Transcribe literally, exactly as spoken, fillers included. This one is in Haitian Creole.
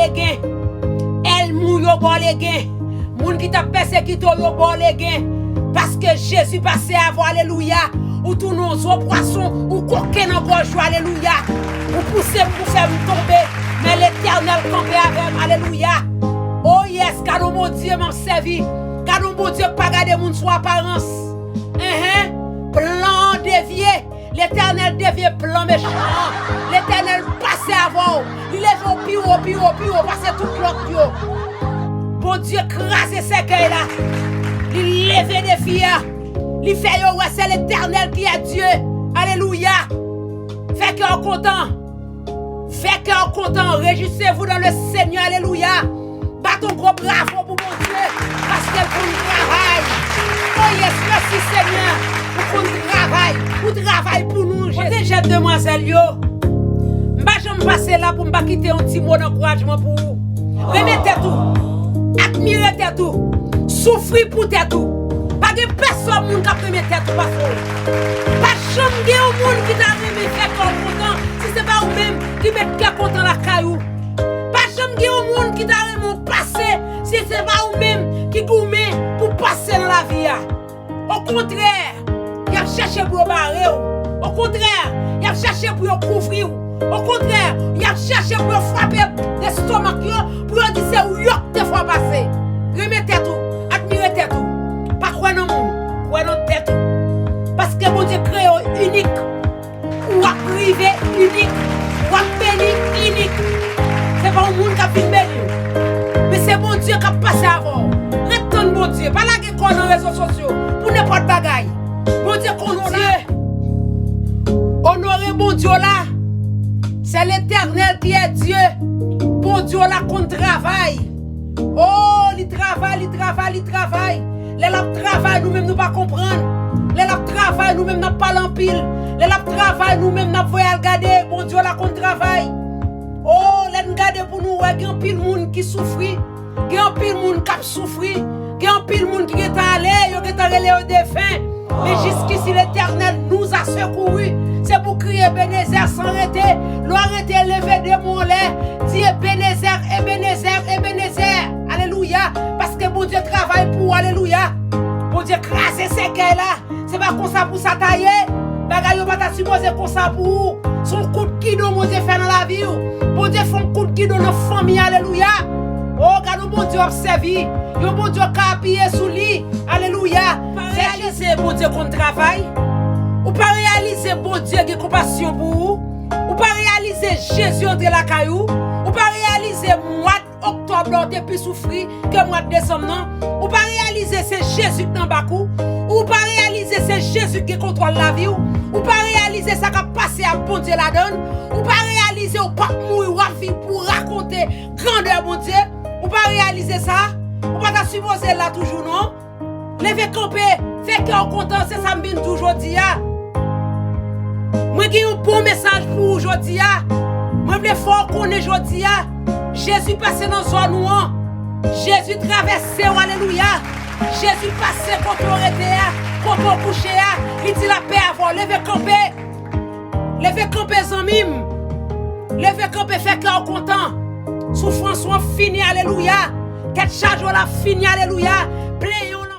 Legen. Ènmi w yo ba w legen. Moun ki t ap pèsekite w yo ba w legen. Paske Jezi pase avè w, alelouya. Ou tounen yon zo pwason, ou koke nan gòj ou, alelouya. Ou pouse m pou fè m tonbe, men Letènèl kanpe avè m, alelouya. Oh yes, gade yon Bondye m ap sèvi. Gade yon Bondye k pa gade moun sou aparans. Enhen, plan an devye. Letènèl devye plan mechan an. Letènèl pase avè w. Li leve w pi wo, pi wo, pi wo, pase tout lòt yo. Bondye kraze sèkèy la. Li leve defi a. Li fè yo wè se Letènèl ki est Dieu. Alelouya. Fè kè w kontan. Fè kè w kontan. Réjouissez-vous dans le Seigneur. Alelouya. Bat yon gwo bravo pou Bondye, paske l konn travay. Oh yes, mèsi Senyè, ou konn travay. Ou travay pou nou, Jezi. Kote jèn demwazèl yo? M pa janm pase la pou m pa kite yon ti mo d'ankourajman pou ou. Renmen tèt ou. Admire tèt ou. Soufri pou tèt ou. Pa gen pèsòn moun k ap renmen tèt ou pase w. Pa janm gen yon moun ki ta renmen fè kè w kontan si se pa ou menm ki met kè kontan lakay ou. Pa janm gen yon moun ki ta renmen w pase si se pa ou menm ki goumen pou pase nan lavi a. Okontrè, y ap chèche pou yo bare w. Okontrè, y ap chèche pou yo kouvri w. Okontrè, y ap chèche pou yo frape lestomak yo, pou yo di se ou yo k te fè w pase. Renmen tèt ou, admire tèt ou. Pa kwè nan moun, kwè nan tèt ou. Paske Bondye kreye w inik. Ou ap rive inik. W ap beni inik. Se pa yon moun k ap vin beni w. Men se Bondye k ap pase avè w. Ret tann Bondye. Pa lage kò w nan rezo sosyo pou nenpòt bagay. Bondye konn ou la. Onore Bondye w la. C'est l'Éternel qui est Dieu. Bondye w la konn travay. Oh, li travay, li travay, li travay. Lè l ap travay, nou menm nou pa konprann. Lè l ap travay, nou menm n ap pale anpil. Lè l ap travay, nou menm n ap voye al gade. Bondye w la konn travay. Oh, lè n gade pou nou wè, gen anpil moun ki soufri. Gen anpil moun k ap soufri. Gen anpil moun ki gentan ale, yo gentan rele yo defen. Men jiskisi Letènèl nou a sekouri. Se pou kriye Ebenezè san rete. Lè w rete, leve de men w anlè. Di Ebenezè, Ebenezè, Ebenezè. Alelouya. Paske Bondye travay pou ou. Alelouya. Bondye kraze sèkèy la. Se pa konsa pou sa ta ye. Bagay yo pa ta sipoze konsa pou ou. Se yon kout gidon Bondye fè nan lavi w. Bondye fè yon kout gidon nan fanmi. Alelouya. O, gade yon Bondye w ap sèvi. Yon Bondye w ka apiye sou li. Alelouya. Ou pa reyalize Bondye konn travay? Ou pa reyalize Bondye gen konpasyon pou ou? Ou pa reyalize Jezi antre lakay ou? Ou pa reyalize mwa oktòb la ou te pi soufri ke mwa desanm nan? Ou pa reyalize se Jezi k nan bak ou? Ou pa reyalize se Jezi k gen kontwòl lavi w? Ou pa reyalize sa k ap pase ak Bondye ladan l? Ou pa reyalize ou p ap mouri, w ap viv pou rakonte grandè Bondye? Ou pa reyalize sa? Ou pa ta sipoze la toujou non. Leve kanpe, fè kè w kontan, se sa m vin di w jodi a. Mwen gen yon bon mesaj pou ou jodi a. Mwen vle fè w konnen jodi a, Jezi pase nan zòn ou an. Jezi travèse w, alelouya. Jezi pase kote w rete a, kote w kouche a. Li di lapè avè w, leve kanpe. Leve kanpe, zanmi m. Leve kanpe, fè kè w kontan. Soufrans ou an fini, alelouya. Tèt chaje w la fini, alelouya. Plenyen w